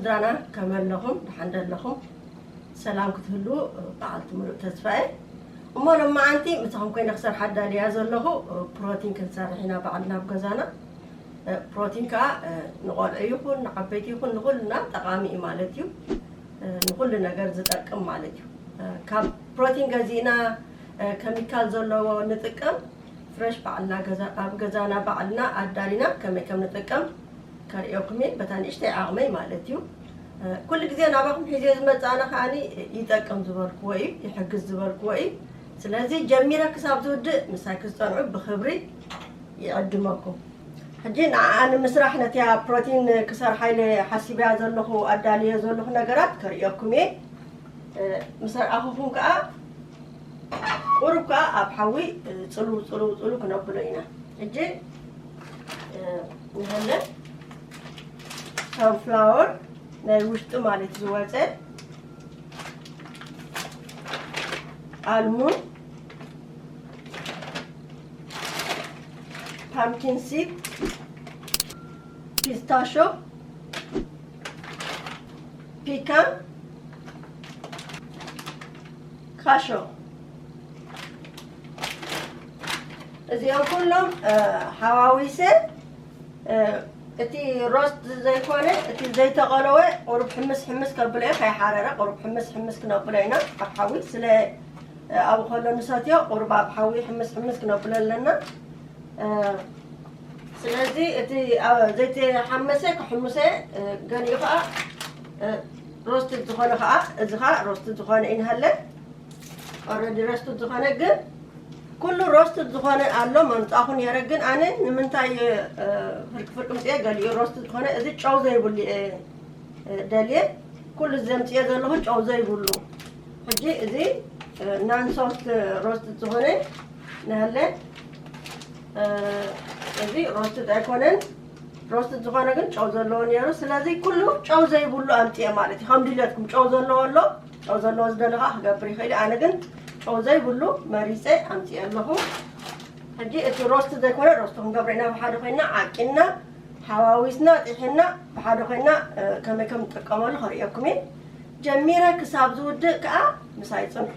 ዳና ከመለኹም ደሓን ደለኹም ሰላም ክትህሉ በዓልቲ ምሉእ ተስፋ እየ። እሞ ሎማዓንቲ ምሳኹም ኮይነ ክሰርሕ ኣዳልያ ዘለኹ ፕሮቲን ክንሰርሕ ኢና ባዕልና ኣብ ገዛና። ፕሮቲን ከዓ ንቆልዑ ይኹን ንዓበይቲ ይኹን ንኹልና ጠቓሚ እዩ ማለት እዩ። ንኹሉ ነገር ዝጠቅም ማለት እዩ። ካብ ፕሮቲን ገዚእና ከሚካል ዘለዎ ንጥቀም ፍረሽ ባዕልና ኣብ ገዛና ባዕልና ኣዳሊና ከመይ ከም ንጥቀም ከርእየኩም እየ በታ ንእሽተይ ዓቕመይ ማለት እዩ። ኩሉ ግዜ ናባኹም ሒዘ ዝመፅእ ኣነ ከዓኒ ይጠቅም ዝበልክዎ እዩ፣ ይሕግዝ ዝበልክዎ እዩ። ስለዚ ጀሚረ ክሳብ ዝውድእ ምሳይ ክዝፀንዑ ብክብሪ ይዕድመኩም። ሕጂ ንዓኣ ንምስራሕ ነቲያ ፕሮቲን ክሰርሓ ኢለ ሓሲበያ ዘለኹ ኣዳልየ ዘለኹ ነገራት ከርእየኩም እየ። ምስ ኣርኣኹኹም ከዓ ቁሩብ ከዓ ኣብ ሓዊ ፅልው ፅልው ፅልው ክነብሎ ኢና። ሕጂ ንሃለ ሳንፍላወር ናይ ውሽጢ ማለት ዝወፀ ኣልሙን ፓምኪን ሲድ ፒስታሾ ፒካን ካሾ እዚኦም ኩሎም ሓዋዊሰ እቲ ሮስት ዘይኮነ እቲ ዘይተቐለወ ቁሩብ ሕምስ ሕምስ ከብሎ እየ ከይሓረረ ቁሩብ ሕምስ ሕምስ ክነብሎ ኢና ኣብ ሓዊ ስለ ኣብኡ ከሎ ንሰትዮ ቁሩብ ኣብ ሓዊ ሕምስ ሕምስ ክነብሎ ኣለና። ስለዚ እቲ ዘይተሓመሰ ክሕሙሰ ገሊኡ ከዓ ሮስት ዝኾነ ከዓ እዚ ከዓ ሮስት ዝኾነ ይንሃለ ኦረዲ ሮስት ዝኾነ ግን ኩሉ ሮስት ዝኾነ ኣሎ መምፃኹ ነረ ግን ኣነ ንምንታይ ፍርቂ ፍርቂ ምፅየ ገሊኡ ሮስት ዝኾነ እዚ ጨው ዘይብሉ እየ ደልየ ኩሉ ዘምፅየ ዘለኹ ጨው ዘይብሉ ሕጂ እዚ ናን ሶፍት ሮስት ዝኾነ ንሃለ እዚ ሮስት ኣይኮነን ሮስት ዝኾነ ግን ጨው ዘለዎ ነሩ ስለዚ ኩሉ ጨው ዘይብሉ ኣምፅየ ማለት እዩ ከም ድልየትኩም ጨው ዘለዎ ኣሎ ጨው ዘለዎ ዝደለኻ ክገብር ይኽእል ኣነ ግን ጨው ዘይብሉ መሪፀ ኣምፅየ ኣለኹ ሕጂ እቲ ሮስት ዘይኮነ ሮስት ክንገብረ ኢና ብሓደ ኮይና ዓቂና ሓዋዊስና ጢሕና ብሓደ ኮይና ከመይ ከም ንጥቀመሉ ከርእየኩም እየ ጀሚረ ክሳብ ዝውድእ ከዓ ምሳይ ፅንሑ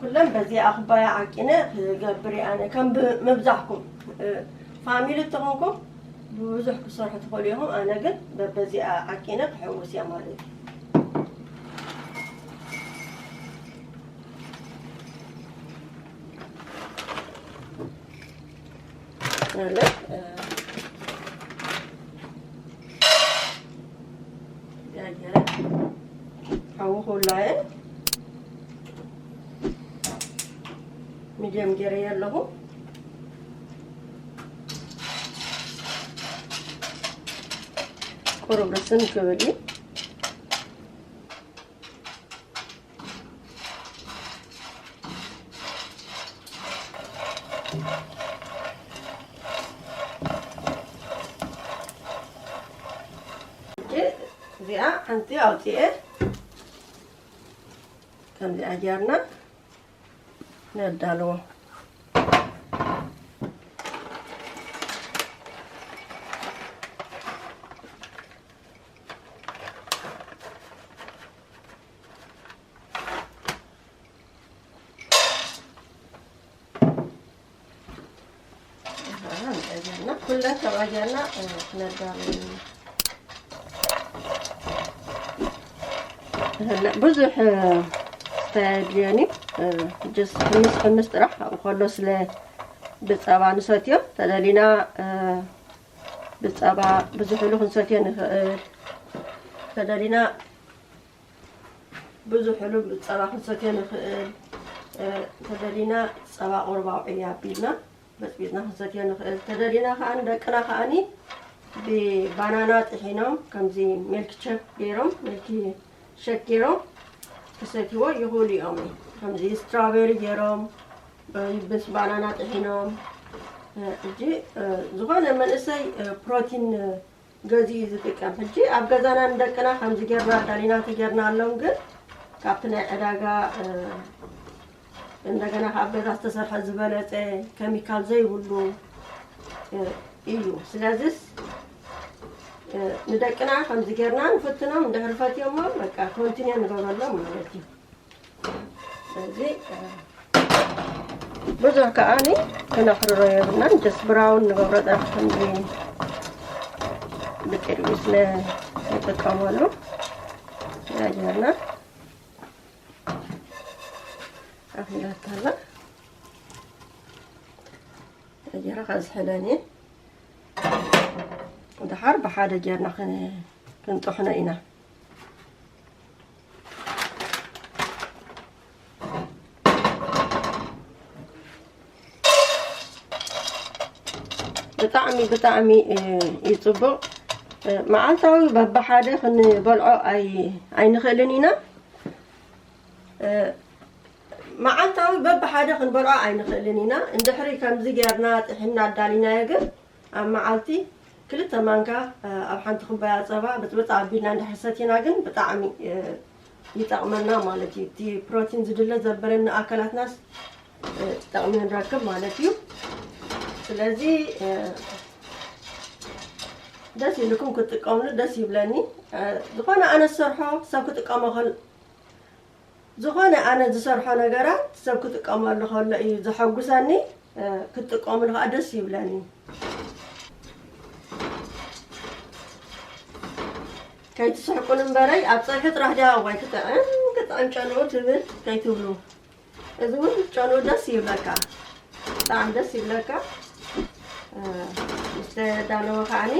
ኩለን በዚኣ ኩባያ ዓቂነ ክገብር እየ ኣነ ከም ምብዛሕኩም ፋሚሊ እተኾንኩም ብብዙሕ ክሰርሑ ትኽእሉ ኢኹም ኣነ ግን በበዚኣ ዓቂነ ክሕውስ እያ ማለት እዩ ሓዊ ኩላየ ሚድየም ገይረየ ኣለኹ ቁሩብ ርስን ክብል እዩ እዚኣ ሓንቲ ኣውፅኤ ከምዚኣ ጌርና ነዳልዎ ኩለን ተባጀና ነዳሉ ብዙሕ ስታይ ኣድልዮኒ ጀስ ሕምስ ሕምስ ጥራሕ ኣብኡ ከሎ ስለ ብፀባ ንሰትዮ ተደሊና ብፀባ ብዙሕ ኢሉ ክንሰትዮ ንኽእል ተደሊና ብዙሕ ኢሉ ብፀባ ክንሰትዮ ንኽእል ተደሊና ፀባ ቁርብ ኣውዕያ ኣቢልና በፅቢፅና ክንሰትዮ ንኽእል ተደሊና ከዓ ንደቅና ከዓኒ ብባናና ጥሒኖም ከምዚ ሜልክ ቸክ ገይሮም ሜልክ ሸክ ገይሮም ክሰትይዎ ይኽእሉ እዮም ከምዚ ስትራቤሪ ገይሮም ምስ ባናና ጥሒኖም እጂ ዝኾነ መንእሰይ ፕሮቲን ገዚኡ ዝጥቀም ሕጂ ኣብ ገዛና ንደቅና ከምዚ ጌርና ኣዳሊና ተጌርና ኣለውን ግን ካብቲ ናይ ዕዳጋ እንደገና ካብ ገዛ ዝተሰርሐ ዝበለፀ ከሚካል ዘይብሉ እዩ ስለዚስ ንደቅና ከምዚ ጌርና ንፍትኖም፣ እንድሕሪ ፈትዮሞ በቃ ኮንቲኒዮ ንገብረሎም ማለት እዩ። ስለዚ ብዙሕ ከዓኒ ክነሕርሮ የብልናን። ጀስት ብራውን ንገብሮ፣ ጸብሒ ከምዚ ብጥርቢ ስለ ንጥቀመሉ ጌርና ኣኺላታላ። ጌራ ከዝሕለን እየ። ድሓር ብሓደ ጌርና ክን-፣ ክንጥሕኖ ኢና። ብጣዕሚ፣ ብጣዕሚ፣ እ፣ እዩ ጽቡቕ። እ፣ መዓልታዊ በብሓደ ክንበልዖ ኣይ-፣ ኣይንኽእልን ኢና። እ፣ መዓልታዊ በብሓደ ክንበልዖ ኣይንኽእልን ኢና። እንድሕሪ ከምዚ ጌርና ጥሒና ኣዳሊናዮ ግን ኣብ መዓልቲ ክልተ ማንካ፣ እ፣ ኣብ ሓንቲ ኩባያ ጸባ ብጥብጥ ኣቢልና እንድሕር ሰቲና ግን ብጣዕሚ፣ እ፣ ይጠቕመና ማለት እዩ። እቲ ፕሮቲን ዝድለ ዘበለ ንኣካላትናስ፣ እ፣ ጠቕሚ ንረክብ ማለት እዩ። ስለዚ፣ እ፣ ደስ ኢልኩም ክትጥቀምሉ ደስ ይብለኒ። እ፣ ዝኾነ ኣነ ዝሰርሖ ሰብ ክጥቀሞ ከል-፣ ዝኾነ ኣነ ዝሰርሖ ነገራት ሰብ ክጥቀመሉ ከሎ እዩ ዘሐጉሰኒ፣ እ፣ ክትጥቀምሉ ከኣ ደስ ይብለኒ። ከይትስሕቁን እምበረይ፣ ኣብ ጸብሒ ጥራሕ ድያ እዋይ ክጥዕም፣ ክጥዕም ጨንኡ ትብል ከይትብሉ። እዚ እውን ጨንኡ ደስ ይብለካ፣ ብጣዕሚ ደስ ይብለካ። እ፣ ምስ ተዳለወ ከዓኒ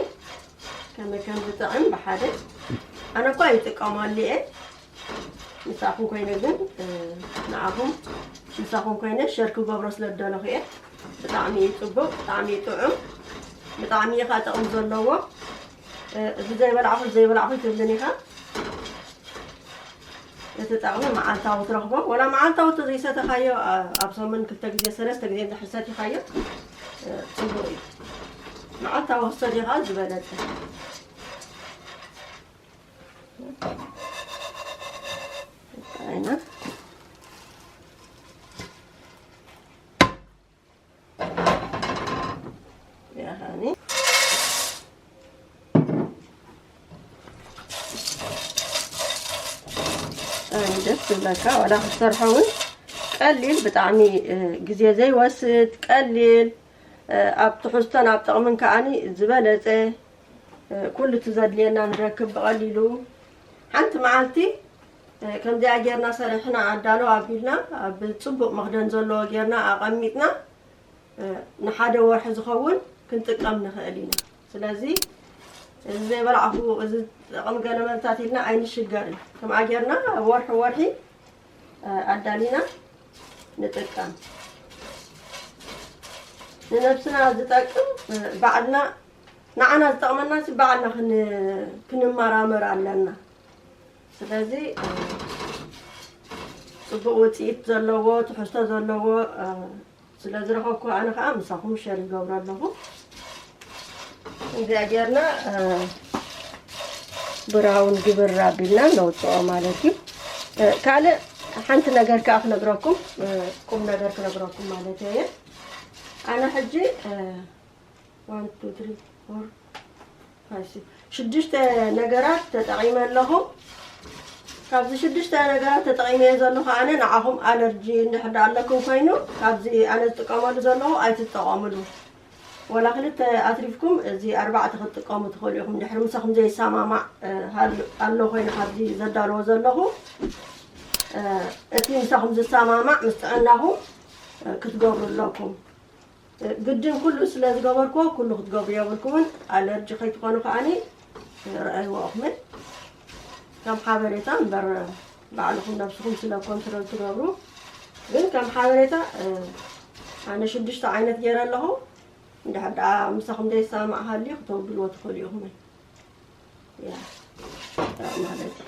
ከመይ ከም ዝጥዕም ብሓደ። ኣነ እኳ ይጥቀመሉ እየ። ምሳኹም ኮይነ ግን፣ እ፣ ንዓኹም ምሳኹም ኮይነ ሸር ክገብሮ ስለ ዝደለኹ እየ። ብጣዕሚ እዩ ጽቡቕ፣ ብጣዕሚ እዩ ጥዑም፣ ብጣዕሚ እዩ ኸኣ ጥቕሚ ዘለዎ። እ፣ እዚ ዘይበላዕኹ፣ ዘይበላዕኹ ኣይትብልን ኢኻ። እቲ ጠቕሚ መዓልታዊ ትረኽቦ። ወላ መዓልታዊ ተዘይሰተኻዮ፣ እ፣ ኣብ ሰሙን ክልተ ግዜ፣ ሰለስተ ግዜ እንድሕር ሰቲኻዮ፣ እ፣ ጽቡቕ እዩ። መዓልታዊ ክትሰትዮ ኸኣ ዝበለጸ። ኣይና። ያሃኒ። ኣይ፣ ደስ ዝብለካ፣ ዋላ ክትሰርሖ እውን ቀሊል፣ ብጣዕሚ፣ እ፣ ግዜ ዘይወስድ፣ ቀሊል፣ እ፣ ኣብ ትሕዝቶን ኣብ ጥቕምን ከዓኒ ዝበለጸ፣ እ፣ ኩሉ እቲ ዘድልየና ንረክብ ብቐሊሉ። ሓንቲ መዓልቲ፣ እ፣ ከምዚኣ ጌርና ሰሪሕና ኣዳሎ ኣቢልና ኣብ ጽቡቕ መኽደን ዘለዎ ጌርና ኣቐሚጥና፣ እ፣ ንሓደ ወርሒ ዝኸውን ክንጥቀም ንኽእል ኢና። ስለዚ እዚ ዘይበላዕኹ፣ እዚ ጠቕሚ ገለመልታት ኢልና ኣይንሽገርን። ከምኣ ጌርና ወርሒ ወርሒ፣ እ፣ ኣዳሊና ንጥቀም። ንነብስና ዝጠቅም፣ እ፣ ባዕልና፣ ንዓና ዝጠቕመና ሲ ባዕልና ክን-፣ ክንመራመር ኣለና። ስለዚ፣ እ፣ ጽቡቕ ውጽኢት ዘለዎ፣ ትሕዝቶ ዘለዎ፣ እ፣ ስለ ዝረኸብኩ ኣነ ኸኣ ምሳኹም ሸር ይገብሮ ኣለኹ። እዚኣ ጌርና፣ እ፣ ብራውን ግብር ኣቢልና ነውጽኦ ማለት እዩ። እ፣ ካልእ ሓንቲ ነገር ከኣ ክነግረኩም፣ እ፣ ቁም ነገር ክነግረኩም ማለት እየ። ኣነ ሕጂ፣ እ፣ ዋን፣ ቱ፣ ትሪ፣ ፎር፣ ፋይቭ፣ ሲክስ፣ ሽዱሽተ ነገራት ተጠቒመ ኣለኹ። ካብዚ ሽዱሽተ ነገራት ተጠቒመዮ ዘለኹ ኣነ ንዓኹም ኣለርጂ እንድሕር ደኣ ኣለኩም ኮይኑ፣ ካብዚ ኣነ ዝጥቀመሉ ዘለኹ ኣይትጠቐምሉ። ወላ ክልተ ኣትሪፍኩም እዚ ኣርባዕተ ክትጥቀሙ ትኽእሉ ኢኹም። እንድሕር ምሳኹም ዘይሰማማዕ፣ እ፣ ሃል-፣ ኣሎ ኮይኑ ካብዚ ዘዳለዎ ዘለኹ፣ እ፣ እቲ ምሳኹም ዝሰማማዕ ምስ ጥዕናኹም፣ እ፣ ክትገብሩ ኣለኩም። ግድን ኩሉ ስለ ዝገበርክዎ ኩሉ ክትገብሩ የብልኩምን። ኣለርጂ ከይትኾኑ ከዓኒ ረኣይዎ ኢኹምን። ከም ሓበሬታ እምበር ባዕልኹም ነብስኹም ስለ ኮንትሮል ትገብሩ። ግን ከም ሓበሬታ፣ እ፣ ኣነ ሽዱሽተ ዓይነት ገይረ ኣለኹ። እንድሕር ደኣ ምሳኹም ዘይሰማማዕ ሃልዩ ክተውግልዎ ትኽእሉ ኢኹምን። ያ፣ ያ ማለት እዩ።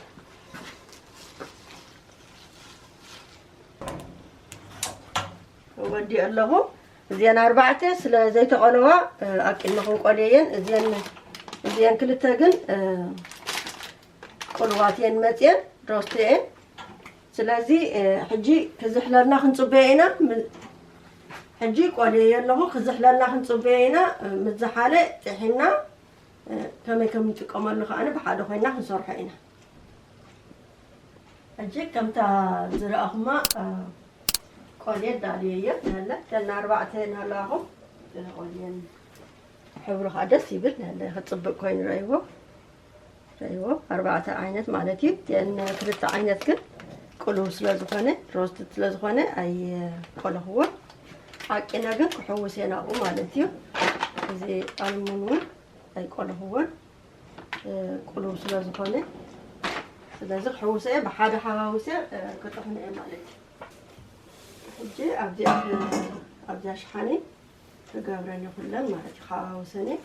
ወዲእ ኣለኹ። እዚአን ኣርባዕተ ስለ ዘይተቐለዋ፣ እ፣ ኣብ ቅድመኹም ቆልየየን። እዚአን፣ እዚአን ክልተ ግን፣ እ፣ ቅሉዋት እየን መፅየን፣ ሮስት እየን። ስለዚ፣ እ፣ ሕጂ ክዝሕለልና ክንፅበዮ ኢና። ም-፣ ሕጂ ቆልየዮ ኣለኹ፣ ክዝሕለልና ክንፅበዮ ኢና። እ፣ ምስ ዝሓለ ጥሒና ከመይ ከም ንጥቀመሉ ከኣ ብሓደ ኮይና ክንሰርሖ ኢና። ሕጂ ከምታ ዝረኣኹማ፣ እ፣ ቆልየ ዳልየ እየ። ነለ፣ ነና ኣርባዕተ ናላኹም፣ እ፣ ቆልየን ሕብሩ ከኣ ደስ ይብል። ነለ፣ ክጽብቅ ኮይኑ ረእይዎ። ረእይዎ፣ ኣርባዕተ ዓይነት ማለት እዩ። እተን ክልተ ዓይነት ግን ቅሉው ስለ ዝኾነ፣ ሮስት ስለ ዝኾነ ኣይቆለኽዎን። ዓቂነ ግን ክሕውስ እየ ናብኡ ማለት እዩ። እዚ ኣልሙን እውን ኣይቆለኽዎን፣ እ፣ ቅሉው ስለ ዝኾነ፣ ስለዚ ክሕውስ እየ፣ ብሓደ ሓዋውሰ፣ እ፣ ክጥሕኖ እየ ማለት እዩ። ሕጂ ኣብዚኣ፣ ኣብዚኣ ሸሓኒ ክገብረን እየ ኩለን ማለት እዩ፣ ክሓዋውሰን እየ።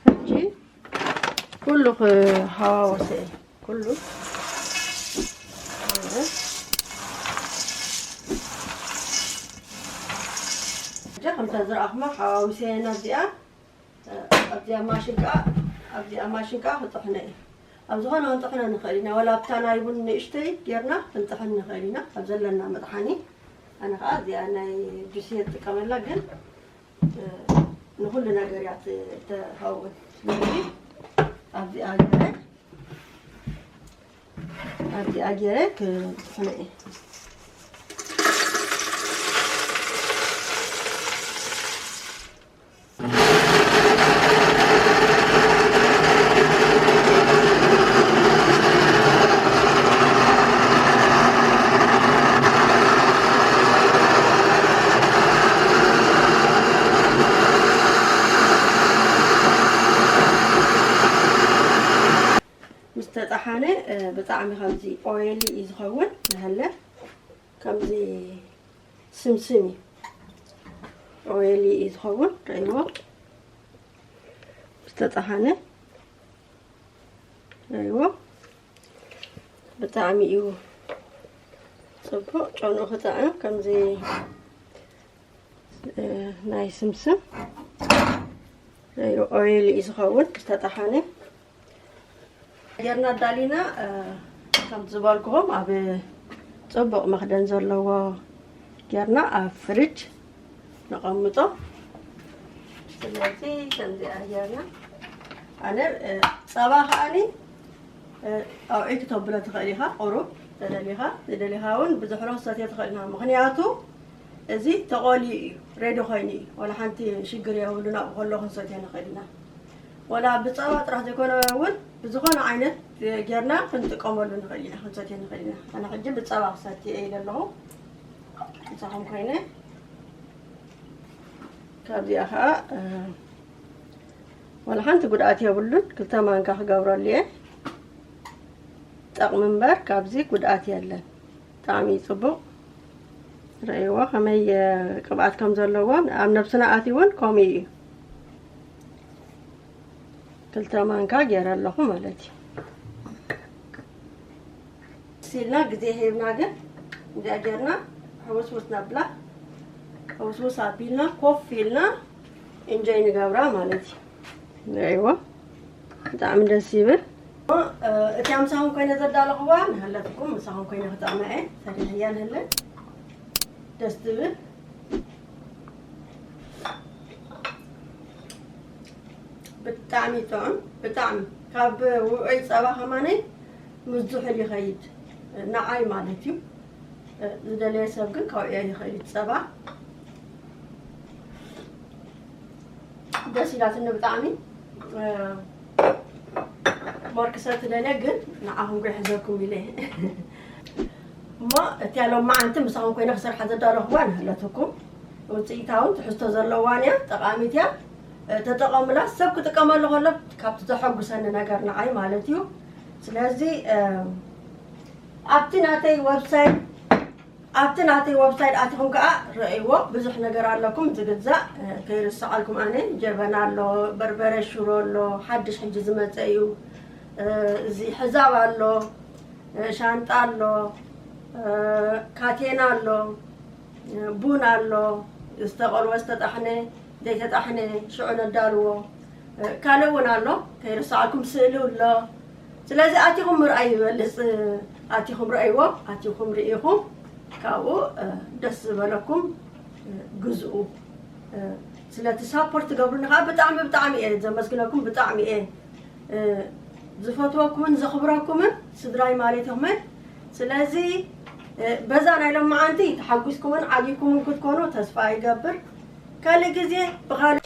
ሕጂ ኩሉ ክሃዋወሰ እየ። ኩሉ። ሕጂ ከምታ ዝረኣኹማ ሓዋዊሰ እየ ናብዚኣ። ኣብዚኣ ማሽን ከኣ፣ ኣብዚኣ ማሽን ከኣ ክጥሕኖ እየ። ኣብ ዝኾነ ክንጥሕኖ ንኽእል ኢና። ዋላ ኣብታ ናይ ቡን ንእሽተይ ጌርና ክንጥሕን ንኽእል ኢና። ኣብ ዘለና መጥሓኒ። ኣነ ከኣ እዚኣ ናይ ጁስ እየ ዝጥቀመላ፣ ግን፣ እ፣ ንኹሉ ነገር እያ ት-፣ ትኸውን። ስለዚ ኣብዚኣ ገይረ፣ ኣብዚኣ ገይረ ክጥሕኖ እየ። ምስ ተጠሓነ፣ እ፣ ብጣዕሚ ከምዚ ኦይሊ እዩ ዝኸውን። ንሃለ ከምዚ ስምስም እዩ። ኦይሊ እዩ ዝኸውን። ረእይዎ፣ ዝተጠሓነ። ረእይዎ፣ ብጣዕሚ እዩ ጽቡቕ። ጨንኡ ክጥዕም ከምዚ፣ እ፣ ናይ ስምስም። ረእይዎ፣ ኦይሊ እዩ ዝኸውን ዝተጠሓነ። ጌርና ኣዳሊና፣ እ፣ ከም ዝበልኩኹም ኣብ ጽቡቕ መኽደን ዘለዎ ጌርና ኣብ ፍሪጅ ነቐምጦ። ስለዚ ከምዚኣ ጌርና፣ ኣነ፣ እ፣ ጸባ ከኣኒ፣ እ፣ ኣውዒ ክተብሎ ትኽእል ኢኻ፣ ቁሩብ ተደሊኻ፣ ዝደሊኻ እውን ብዙሕ ሮስ ሰትዮ ትኽእል ኢኻ። ምኽንያቱ እዚ ተቆልዩ እዩ፣ ሬዲ ኮይኑ እዩ። ዋላ ሓንቲ ሽግር የብሉን፣ ኣብኡ ከሎ ክንሰትዮ ንኽእል ኢና። ዋላ ብጸባ ጥራሕ ዘይኮነ እውን ብዝኾነ ዓይነት ጌርና ክንጥቀመሉ ንኽእል ኢና፣ ክንሰትዮ ንኽእል ኢና። ኣነ ሕጂ ብጸባ ክሰቲ እየ ኢለ ኣለኹ። ምሳኹም ኮይነ ካብዚኣ ኸዓ፣ እ፣ ዋላ ሓንቲ ጉድኣት የብሉን። ክልተ ማንካ ክገብረሉ እየ። ጠቕሚ እምበር ካብዚ ጉድኣት የለን። ብጣዕሚ እዩ ጽቡቕ። ረእይዎ ከመይ፣ እ፣ ቅብኣት ከም ዘለዎን ኣብ ነብስና ኣትዩውን ከምኡ እዩ። ክልተ ማንካ ገይረ ኣለኹ ማለት እዩ። ሲልና ግዜ ሂብና ግን እንዲያ ጌርና ሕውስውስ ነብላ። ሕውስውስ ኣቢልና ኮፍ ኢልና ኢንጆይ ንገብራ ማለት እዩ። ንሪእዎ፣ ብጣዕሚ ደስ ይብል። እ፣ እቲኣ ምሳኹም ኮይነ ዘዳለኽዋ ንሃለትኩም፣ ምሳኹም ኮይነ ክጠቕማ እየ። ሰሪሐያ ንህለ ደስ ትብል። ብጣዕሚ ጥዑም፣ ብጣዕሚ። ካብ ውዑይ ጸባ ከማነይ ምስ ዝሑል ይኸይድ፣ ንዓይ ማለት እዩ። ዝደለየ ሰብ ግን ካብኡ ይኸይድ ጸባ። ደስ ኢላትኒ ብጣዕሚ። እ፣ ሞር ክሰቲ ደልየ፣ ግን ንዓኹም ክሕዘኩም ኢለ። እሞ እቲኣ ሎማዓንቲ ምሳኹም ኮይነ ክሰርሓ ዘዳለኹዋ ንሃለትኩም። ውጽኢታውን ትሕዝቶ ዘለዋን እያ፣ ጠቓሚት እያ። እ፣ ተጠቐሙላ። ሰብ ክጥቀመሉ ከሎ ካብቲ ዘሐጉሰኒ ነገር ንዓይ ማለት እዩ። ስለዚ፣ እ፣ ኣብቲ ናተይ ወብሳይት ኣብቲ ናተይ ወብሳይት ኣቲኹም ከኣ ረእይዎ፣ ብዙሕ ነገር ኣለኩም ዝግዛእ፣ እ፣ ከይርስዓልኩም። ኣነ ጀበና ኣሎ፣ በርበረ ሽሮ ኣሎ፣ ሓድሽ ሕጂ ዝመጸ እዩ። እ፣ እዚ ሕዛብ ኣሎ፣ እ፣ ሻንጣ ኣሎ፣ እ፣ ካቴና ኣሎ፣ እ፣ ቡን ኣሎ፣ ዝተቐልወ ዝተጣሕነ፣ ዘይተጣሕነ ሽዑ ነዳልዎ። እ፣ ካልእ እውን ኣሎ፣ ከይርስዓልኩም ስእሊ ኣሎ። ስለዚ ኣቲኹም ምርኣይ ይበልፅ። ኣቲኹም ረኣይዎ፣ ኣቲኹም ርኢኹም ካብኡ ደስ ዝበለኩም ግዝኡ። ስለቲ ሳፖርት ትገብሩኒ ከዓ ብጣዕሚ ብጣዕሚ እየ ዘመስግነኩም። ብጣዕሚ እየ ዝፈትወኩምን ዘኽብረኩምን ስድራይ ማለት ኢኹም። ስለዚ በዛ ናይ ሎማዓንቲ ተሓጒስኩምን ዓጊኩምን ክትኮኑ ተስፋ ይገብር። ካልእ ግዜ ብኻልእ